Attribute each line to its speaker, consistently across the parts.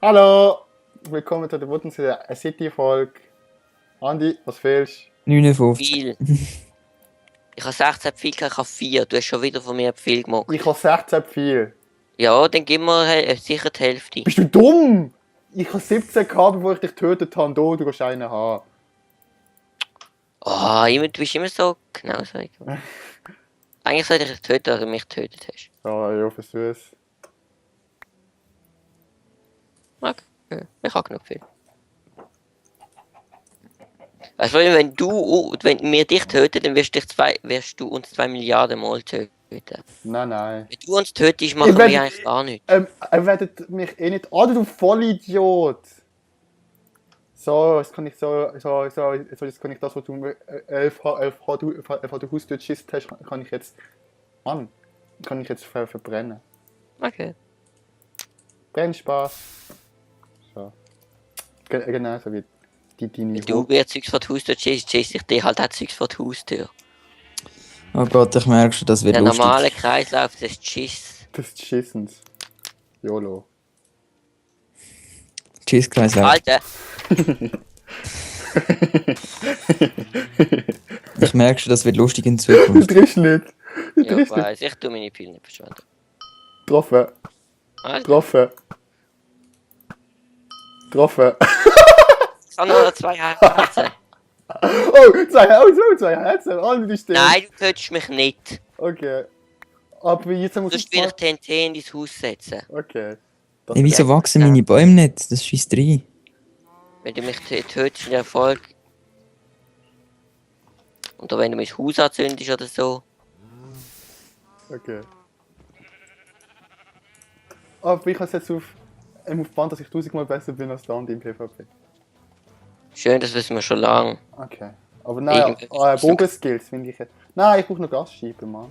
Speaker 1: Hallo, willkommen zu der Woodensee City-Folge. Andi, was fehlst?
Speaker 2: 59.
Speaker 3: Viel. Ich habe 16 Pfeil, ich habe 4. Du hast schon wieder von mir viel gemacht.
Speaker 1: Ich habe 16 Pfeil.
Speaker 3: Ja, dann gib mir sicher die Hälfte.
Speaker 1: Bist du dumm? Ich habe 17 gehabt, bevor ich dich getötet habe. Du kannst einen haben.
Speaker 3: Oh, du bist immer so genau so. Eigentlich sollte ich dich töten, weil du mich getötet hast.
Speaker 1: Ja, versuch's.
Speaker 3: Okay, ich habe genug viel. Weißt du, wenn wir dich töten, dann wirst du uns 2 Milliarden Mal töten.
Speaker 1: Nein.
Speaker 3: Wenn du uns tötest, machen wir eigentlich gar nichts.
Speaker 1: Ihr werdet mich eh nicht... Oh, du Vollidiot! So, jetzt kann ich jetzt kann ich das, was du 11 du Haus durchschießt hast, kann ich jetzt... Mann, kann ich jetzt verbrennen.
Speaker 3: Okay.
Speaker 1: Brennspaß. So. Genau so wie deine
Speaker 3: Wenn du mir Zeugs vor die Haustür schießt ich dir halt auch Zeugs vor die Haustür.
Speaker 2: Oh Gott, ich merke schon, das wird
Speaker 3: Der
Speaker 2: lustig.
Speaker 3: normale Kreislauf des Schiss.
Speaker 1: des Schissens. YOLO.
Speaker 2: Tschüss, Kreislauf.
Speaker 3: Alter!
Speaker 2: Ich merke schon, das wird lustig in
Speaker 1: Du
Speaker 2: Zukunft.
Speaker 1: triffst nicht. Du
Speaker 3: Ja,
Speaker 1: triffst
Speaker 3: ich
Speaker 1: nicht.
Speaker 3: weiss, ich tue meine Pille nicht verschwenden.
Speaker 1: Getroffen.
Speaker 3: Alter,
Speaker 1: Getroffen. Getroffen.
Speaker 3: ich habe nur 2 Herzen.
Speaker 1: Oh, zwei Herzen. Alle die stehen.
Speaker 3: Nein, du tötest mich nicht.
Speaker 1: Okay. Aber jetzt muss
Speaker 3: Sonst
Speaker 1: ich
Speaker 3: will ich TNT in dein Haus setzen.
Speaker 1: Okay.
Speaker 2: Hey, wieso wachsen meine Bäume nicht? Das schießt rein.
Speaker 3: Wenn du mich tötest in Erfolg. Oder wenn du mein Haus anzündest oder so.
Speaker 1: Okay. Aber ich habe jetzt auf Band, dass ich 1000-mal besser bin als der Andi im PvP.
Speaker 3: Schön, das wissen wir schon lange.
Speaker 1: Okay. Aber nein, Bogenskills finde ich jetzt. Nein, ich brauche noch Gasscheiben, Mann.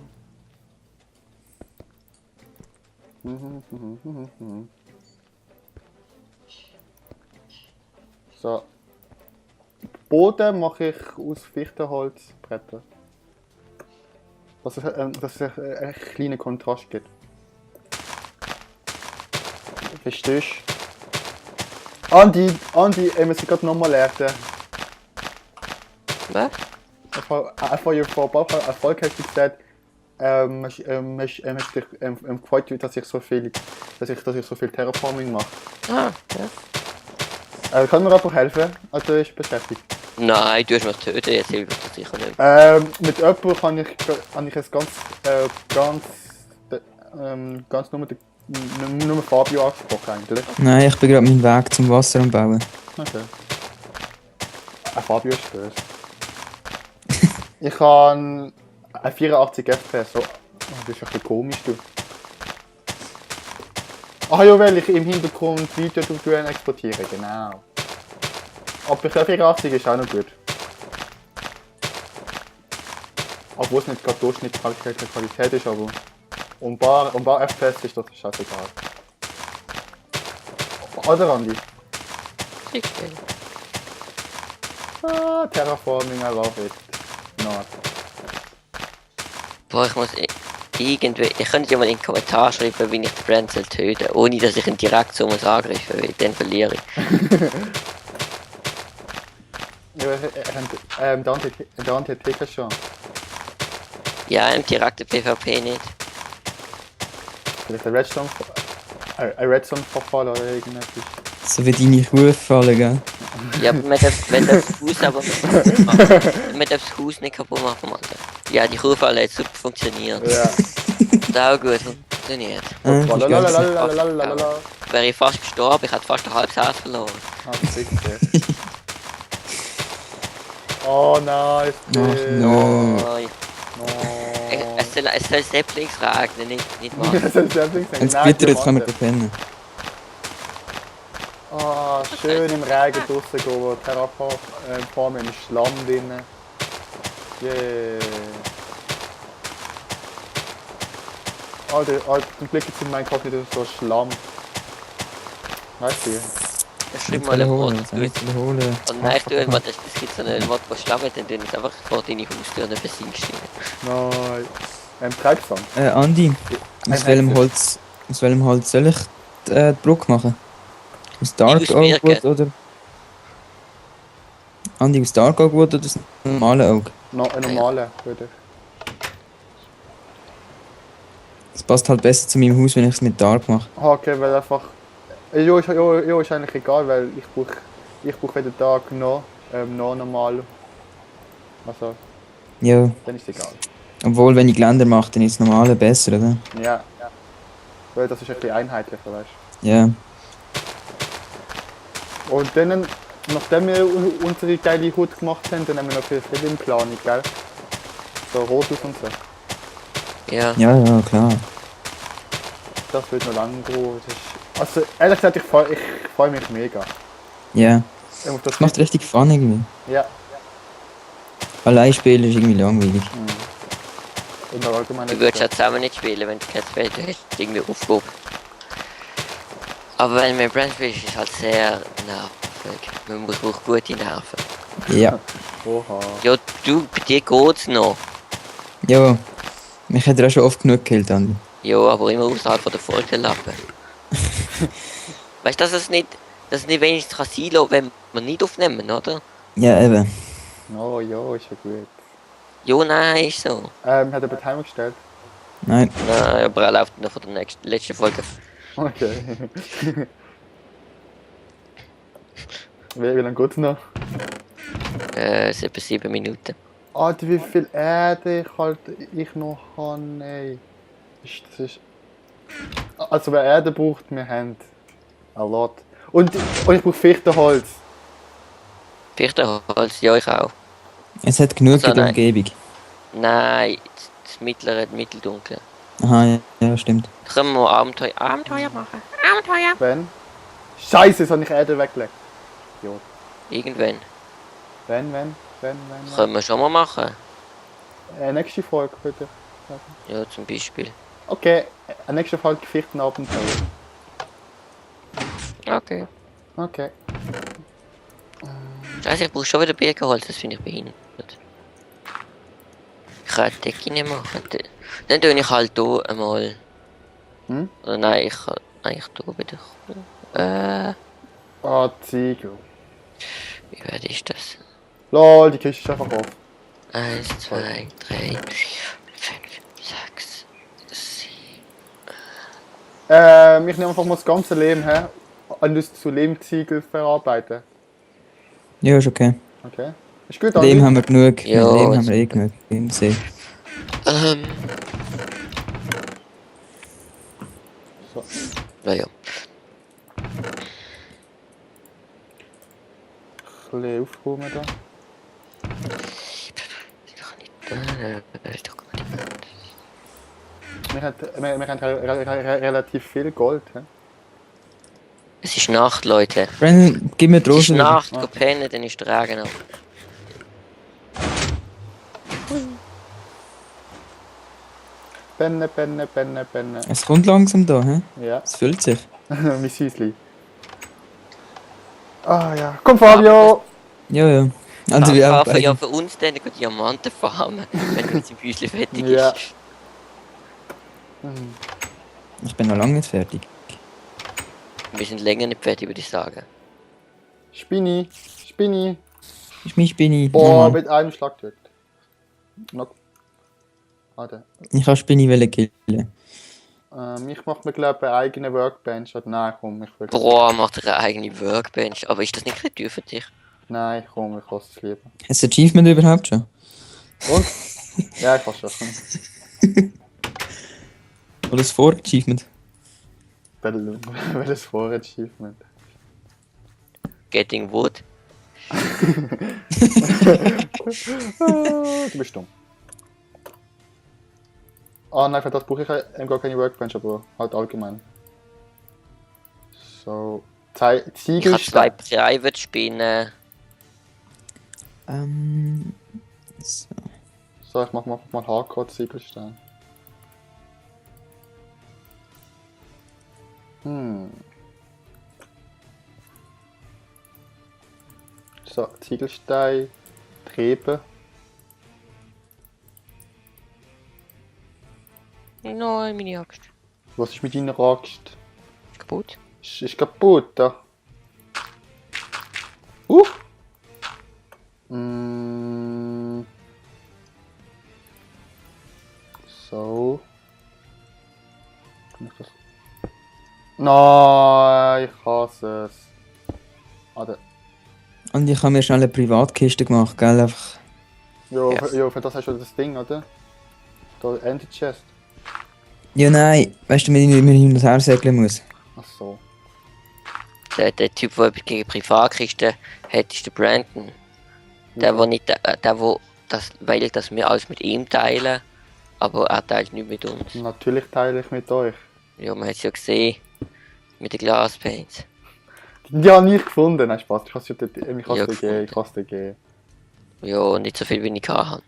Speaker 1: So. Boden mache ich aus Fichtenholzbretter. Dass es einen kleinen Kontrast gibt. Verstehst du? Andi, ich muss gerade nochmal lernen.
Speaker 3: Was?
Speaker 1: Einfach ihr vor Erfolg hast du gesagt, hast dich gefreut, dass ich so viel Terraforming mache.
Speaker 3: Ah, ja.
Speaker 1: Kann mir einfach helfen? Also ist beschäftigt.
Speaker 3: Nein, du hast mich töten, jetzt hilft das sicher nicht.
Speaker 1: Mit jemandem kann ich es ganz nur Fabio angesprochen eigentlich.
Speaker 2: Nein, ich bin gerade meinen Weg zum Wasser am Bauen.
Speaker 1: Okay. Fabio ist böse. Ich habe 84 FPS. So. Das ist ein bisschen komisch, du. Ach ja, weil ich im Hintergrund Video exportiere, genau. Aber ich glaube 84 ist auch noch gut. Obwohl es nicht gerade durchschnittliche Qualität ist, aber um ein paar FPS ist das scheißegal. Oder Andi?
Speaker 3: Kriegstelle.
Speaker 1: Terraforming, I love it. Not.
Speaker 3: Boah, ich muss irgendwie... Ich könnte ja mal in den Kommentar schreiben, wie ich den Brand töten soll, ohne dass ich ihn direkt so muss angreifen, weil dann verliere ich.
Speaker 1: Ja, der Andi hat TK schon.
Speaker 3: Ja, im direkten PvP nicht.
Speaker 1: Vielleicht ein Redstone-Verfall oder irgendetwas.
Speaker 2: So wie deine Rufe fallen, gell?
Speaker 3: Ja, aber man darf das Haus aber nicht kaputt machen. Man darf das Haus nicht kaputt machen, Mann. Ja, die Kurve hat super funktioniert.
Speaker 1: Ja.
Speaker 3: Das hat auch gut funktioniert.
Speaker 1: Lalalalalalala.
Speaker 3: Wäre ich fast gestorben, ich hätte fast ein halbes Herz verloren.
Speaker 1: Oh nein,
Speaker 2: Ach no.
Speaker 3: Nein. Es soll Saplings regnen, nicht machen.
Speaker 2: Wenn es gewittert, können wir pennen.
Speaker 1: Ah, schön im Regen draussen gehen, wo Terraform im Schlamm drin. Yeah. Alter, zum Glück jetzt in Minecraft nicht so Schlamm. Weißt du?
Speaker 3: Ich schreib mal einen Mod.
Speaker 2: Wiederholen.
Speaker 3: Und nein, du, es gibt so einen Mod, wo Schlamm hat, dann tun es einfach vor deine Haustür und versinkst ihn.
Speaker 1: Nein. Treibsand.
Speaker 2: Andi, aus welchem Holz soll ich die Brücke machen? Aus Dark
Speaker 3: auswirken.
Speaker 2: Oak oder? Andi, aus Dark Oak oder das normale Oak?
Speaker 1: No, ein normaler, würde ich.
Speaker 2: Das passt halt besser zu meinem Haus, wenn ich es mit Dark mache.
Speaker 1: Ah, okay, weil einfach... Ja, ist eigentlich egal, weil ich brauch weder Tag noch normal. Also,
Speaker 2: Ja,
Speaker 1: dann ist es egal.
Speaker 2: obwohl, wenn ich Geländer mache, dann ist das normale besser, oder?
Speaker 1: Ja. Weil das ist ein bisschen einheitlicher, weißt
Speaker 2: Ja.
Speaker 1: du. Und dann, nachdem wir unsere geile Hut gemacht haben, dann haben wir noch viel in Planung, gell? So Rotus und so.
Speaker 3: Ja.
Speaker 2: Ja, ja, klar.
Speaker 1: Das wird noch lange gehen. Also, ehrlich gesagt, ich freu mich mega.
Speaker 2: Ja.
Speaker 1: Auf das
Speaker 2: Das macht richtig Fun irgendwie.
Speaker 1: Ja.
Speaker 2: Allein spielen ist irgendwie langweilig.
Speaker 1: Und auch allgemein.
Speaker 3: Du würdest ja zusammen nicht spielen, wenn du kein Feld hast. Irgendwie Aufgabe. Aber wenn man Brand spielt, ist es halt sehr nervig. Man braucht gute Nerven.
Speaker 2: Ja.
Speaker 1: Oha.
Speaker 3: Ja, du, bei dir geht's noch.
Speaker 2: Ja. Mich hat er auch schon oft genug gekillt, Andi.
Speaker 3: Ja, aber immer außerhalb von der Folgelappe. Weißt du, dass es nicht wenigstens kann sein lassen, wenn wir nicht aufnehmen, oder?
Speaker 2: Ja, eben.
Speaker 1: Oh ja, ist ja gut.
Speaker 3: Ja, nein, ist so.
Speaker 1: Hat er Timer gestellt?
Speaker 2: Nein.
Speaker 3: Nein, aber er läuft noch von der letzten Folge.
Speaker 1: Okay. Wie lange geht's noch?
Speaker 3: Es ist etwa 7 Minuten.
Speaker 1: Alter, wie viel Erde ich noch habe, ey. Das ist... Also wer Erde braucht, wir haben a lot. Und ich brauche Fichtenholz.
Speaker 3: Fichtenholz, ja, ich auch.
Speaker 2: Es hat genug
Speaker 3: Also,
Speaker 2: in der
Speaker 3: nein.
Speaker 2: Umgebung.
Speaker 3: Nein, das mittlere, mitteldunkle.
Speaker 2: Aha, ja, ja, stimmt.
Speaker 3: Können wir Abenteuer machen? Abenteuer!
Speaker 1: Wenn? Scheiße, jetzt habe ich Erde weggelegt. Ja.
Speaker 3: Irgendwann.
Speaker 1: Wenn?
Speaker 3: Können wir schon mal machen.
Speaker 1: Nächste Folge, bitte.
Speaker 3: Ja, zum Beispiel.
Speaker 1: Okay, nächste Folge Fichtenabenteuer.
Speaker 3: Okay.
Speaker 1: Okay.
Speaker 3: Scheiße, ich brauche schon wieder Birkenholz, das finde ich behindert. Ich kann die Decke nicht machen. Dann tue ich halt hier einmal.
Speaker 1: Hm?
Speaker 3: Oder nein, ich kann eigentlich hier wieder.
Speaker 1: Ah, Ziegel.
Speaker 3: Wie weit ist das?
Speaker 1: Lol, die Kiste ist einfach auf.
Speaker 3: 1, 2, 3, 4, 5, 6, 7.
Speaker 1: Ich nehme einfach mal das ganze Lehm her und das zu Lehmziegel verarbeiten.
Speaker 2: Ja, ist okay.
Speaker 1: Okay. Ist gut,
Speaker 2: Lehm
Speaker 1: Andi?
Speaker 2: haben wir genug.
Speaker 3: Ja,
Speaker 2: Mit Lehm haben
Speaker 3: ist
Speaker 2: wir eh genug. Im See.
Speaker 1: So.
Speaker 3: Naja.
Speaker 1: Ein bisschen aufräumen da.
Speaker 3: Ist doch gar nicht.
Speaker 1: Wir haben relativ viel Gold. He?
Speaker 3: Es ist Nacht, Leute.
Speaker 2: Brandon, gib mir
Speaker 3: Es ist
Speaker 2: draußen.
Speaker 3: Nacht,
Speaker 1: Ah.
Speaker 3: go pennen, dann ist der Regen ab.
Speaker 1: Penne.
Speaker 2: Es kommt langsam da, hä?
Speaker 1: Ja,
Speaker 2: Es füllt sich.
Speaker 1: mein Süßli. Ah ja. Komm Fabio!
Speaker 2: Ja, ja. Also wir auch
Speaker 3: Farben ja
Speaker 2: beide.
Speaker 3: für uns dann go Diamanten farmen, wenn unser Büsli fertig
Speaker 1: Ja.
Speaker 3: ist.
Speaker 2: Ich bin noch lange nicht fertig.
Speaker 3: Wir sind länger nicht fertig, würde ich sagen.
Speaker 1: Spinni.
Speaker 2: Ich mich bin ich.
Speaker 1: Boah,
Speaker 2: Nochmal.
Speaker 1: mit einem Schlag tötet. Noch. Warte.
Speaker 2: Ich kann Spinni killen.
Speaker 1: Ich mach mir glaube eine eigene Workbench. Nein, komm, ich will.
Speaker 3: Boah, macht er eine eigene Workbench. Aber ist das nicht ein teuer für dich?
Speaker 1: Nein, komm, ich lasse es lieber.
Speaker 2: Hast du Achievement überhaupt schon?
Speaker 1: Und? Ja, ich fasse schon.
Speaker 2: Oder das Vor-Achievement?
Speaker 1: Welches Vor-Achievement?
Speaker 3: Getting Wood.
Speaker 1: Du bist dumm. Ah nein, für das brauche ich gar keine Workbench, aber halt allgemein. So.
Speaker 3: Ich habe 2
Speaker 1: Ziegelstein.
Speaker 3: Private Spinnen.
Speaker 2: So.
Speaker 1: So, ich mach mal Hardcore-Ziegelstein. So, Ziegelstein, Trebe.
Speaker 3: Nein, meine Axt.
Speaker 1: Was ist mit deiner Axt?
Speaker 3: Ist kaputt.
Speaker 1: Ist kaputt, da. Mm. So. Kann ich das? Nein, ich hasse es. Warte.
Speaker 2: Und ich habe mir schnell eine Privatkiste gemacht, gell? Einfach.
Speaker 1: Jo,
Speaker 3: Yes.
Speaker 1: jo, für das hast du das Ding, oder? Da Anti-Chest.
Speaker 2: Ja, nein, weißt du, wenn ich mir hin und her segeln muss.
Speaker 1: Ach so.
Speaker 3: Der Typ, der gegen Privatkisten hat, ist der Brandon. Der, wo nicht, der, wo das, weil das wir alles mit ihm teilen, aber er teilt nicht mit uns.
Speaker 1: Natürlich teile ich mit euch.
Speaker 3: Ja, man hat es ja gesehen. Mit den Glaspaints.
Speaker 1: Die habe ich gefunden. Nein, Spaß. Ich hasse dir
Speaker 3: Ja,
Speaker 1: gegeben.
Speaker 3: gefunden.
Speaker 1: Ich hasse dir gegeben.
Speaker 3: Ja, nicht so viel wie ich hatte.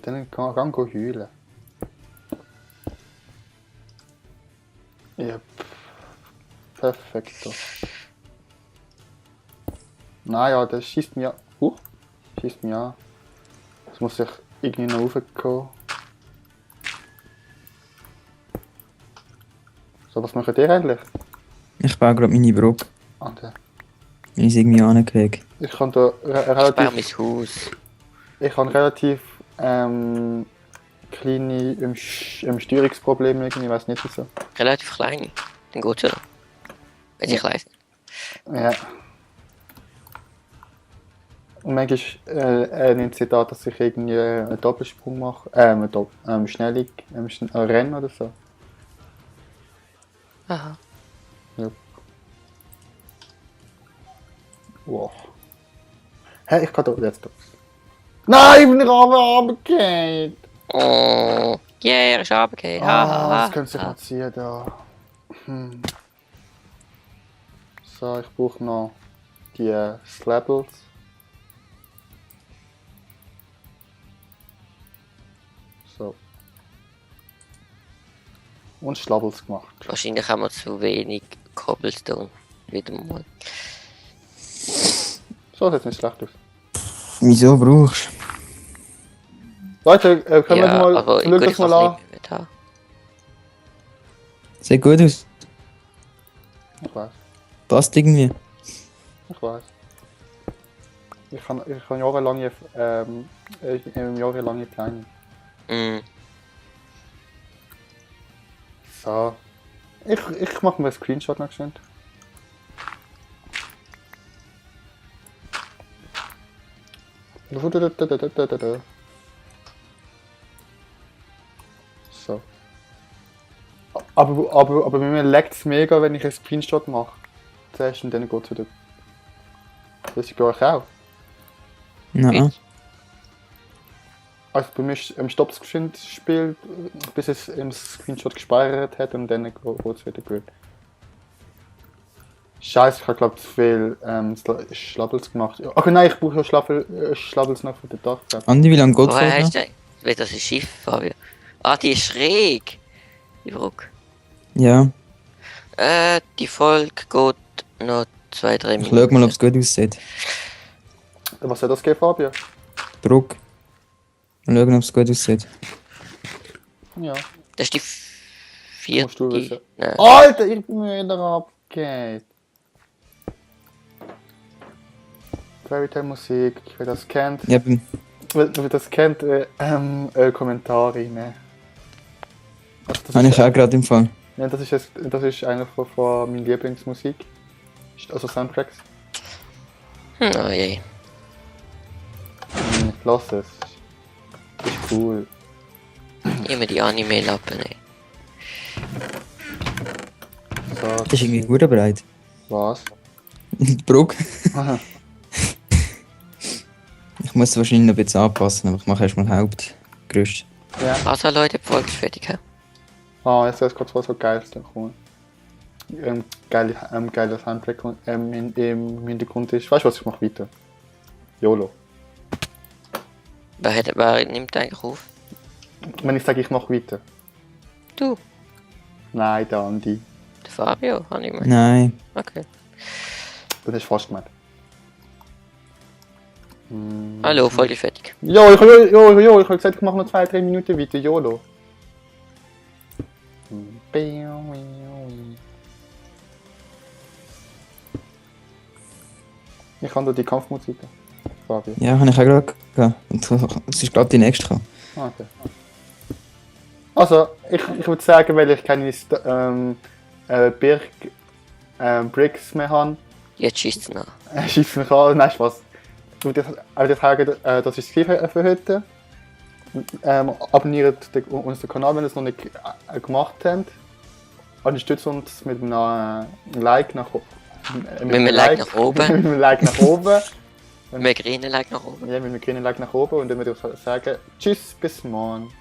Speaker 1: Dann kann ich heulen. Ja. Perfekto. Naja, der schießt mir. Schießt mir an. Jetzt muss ich irgendwie noch raufkommen. So, was macht ihr eigentlich?
Speaker 2: Ich baue gerade meine Brücke.
Speaker 1: Alter.
Speaker 2: Wenn ich es irgendwie ankriege.
Speaker 1: Ich kann da
Speaker 3: Ich baue
Speaker 1: relativ.
Speaker 3: mein Haus.
Speaker 1: Ich habe relativ kleine Steuerungsprobleme irgendwie, ich weiß nicht wieso.
Speaker 3: Relativ klein. Dann geht's ja noch. Wenn sie klein sind.
Speaker 1: Ja. Und manchmal nimmt sie da, dass ich irgendwie einen Doppelsprung mache. Schnellig, Rennen oder so.
Speaker 3: Aha.
Speaker 1: Wow. Hä, ich kann da jetzt durch. Nein, ich bin runtergefallen!
Speaker 3: Oh. Yeah, er ist runtergefallen.
Speaker 1: Ah, das könnte sich noch ziehen da. So, ich brauche noch die Slabbles. So. Und Schlabbles gemacht.
Speaker 3: Wahrscheinlich haben wir zu wenig Cobblestone. Wieder mal.
Speaker 1: So, das sieht nicht schlecht aus.
Speaker 2: Wieso brauchst du?
Speaker 1: Leute, können wir
Speaker 3: Ja,
Speaker 1: mal,
Speaker 3: aber
Speaker 1: schaut
Speaker 3: gut,
Speaker 1: das
Speaker 3: ich
Speaker 1: mal
Speaker 3: kann
Speaker 1: an.
Speaker 3: es nicht mehr haben.
Speaker 2: Sieht gut aus.
Speaker 1: Ich weiß,
Speaker 2: Passt irgendwie.
Speaker 1: ich weiß. Ich kann jahrelange, jahrelange Pläne.
Speaker 3: Mm.
Speaker 1: So. Ich mache mir einen Screenshot noch schnell. So. Aber bei mir leckt es mega, wenn ich einen Screenshot mache. Zuerst und dann geht es wieder. Das ist bei euch auch.
Speaker 2: Nein.
Speaker 1: Also bei mir stoppt das Spiel, bis es im Screenshot gespeichert hat und dann geht es wieder gut. Scheiße, ich habe glaube zu viel Schlabbles gemacht. Okay, nein, ich brauche ja Schlabbles noch für den Dach.
Speaker 2: Andi, wie lange geht's
Speaker 3: Woher
Speaker 2: noch?
Speaker 3: hast du denn? Weil das ist Schiff, Fabio. Ah, die ist schräg. Die Brücke.
Speaker 2: Ja,
Speaker 3: Die Folge geht noch 2-3
Speaker 2: ich
Speaker 3: Minuten.
Speaker 2: schau mal, ob es gut aussieht.
Speaker 1: Was soll das geben, Fabio?
Speaker 2: Brücke. Mal schauen, ob es gut aussieht.
Speaker 1: Ja.
Speaker 3: Das ist die
Speaker 1: Musst du wissen.
Speaker 3: vierte. Nein.
Speaker 1: Alter, ich bin mir wieder abgeht. Fairytale Musik, wer das kennt,
Speaker 2: Ja,
Speaker 1: wer das kennt, Kommentare rein. Also das
Speaker 2: habe
Speaker 1: ist,
Speaker 2: ich auch gerade im Fall.
Speaker 1: ja, das ist einer von meiner Lieblingsmusik. Also Soundtracks.
Speaker 3: Oh je.
Speaker 1: Lass es. Ist cool.
Speaker 3: Immer die Anime-Lappen, ey.
Speaker 1: So,
Speaker 2: Das ist irgendwie gut bereit.
Speaker 1: was?
Speaker 2: Die Brücke.
Speaker 1: Aha.
Speaker 2: Ich muss es wahrscheinlich noch ein bisschen anpassen, aber ich mache erstmal Hauptgerüst.
Speaker 1: Ja.
Speaker 3: Also Leute, die Folge ist fertig, hä?
Speaker 1: Ah, jetzt ist gerade was so Geiles da gekommen. Geiler Soundtrack im Hintergrund ist. Weißt du was, ich mach weiter. YOLO.
Speaker 3: Wer nimmt eigentlich auf?
Speaker 1: Wenn ich sage, ich mach weiter.
Speaker 3: Du,
Speaker 1: Nein, der Andi.
Speaker 3: der Fabio, habe ich mal.
Speaker 2: Nein.
Speaker 3: Okay.
Speaker 1: Das ist fast gemeint.
Speaker 3: Hallo, Folge ist fertig.
Speaker 1: Jo, ich hab gesagt, ich mach noch 2-3 Minuten weiter. YOLO. Ich kann da die Kampfmusik. Fabian.
Speaker 2: Ja, habe ich auch gerade gehabt. Und es ist gerade die nächste gekommen.
Speaker 1: Okay. Also, ich würde sagen, weil ich keine Birk Bricks mehr habe,
Speaker 3: Jetzt schießt es noch.
Speaker 1: schießt mich an. Nein, Spaß. Ich würde sagen, das ist es für heute. Abonniert unseren Kanal, wenn ihr es noch nicht gemacht habt. Unterstützt uns mit einem Like nach oben.
Speaker 3: Mit einem Like nach oben.
Speaker 1: Mit einem Like nach oben.
Speaker 3: Mit einem grünen Like nach oben.
Speaker 1: Ja, mit einem grünen Like nach oben. Und dann würde ich sagen, tschüss, bis morgen.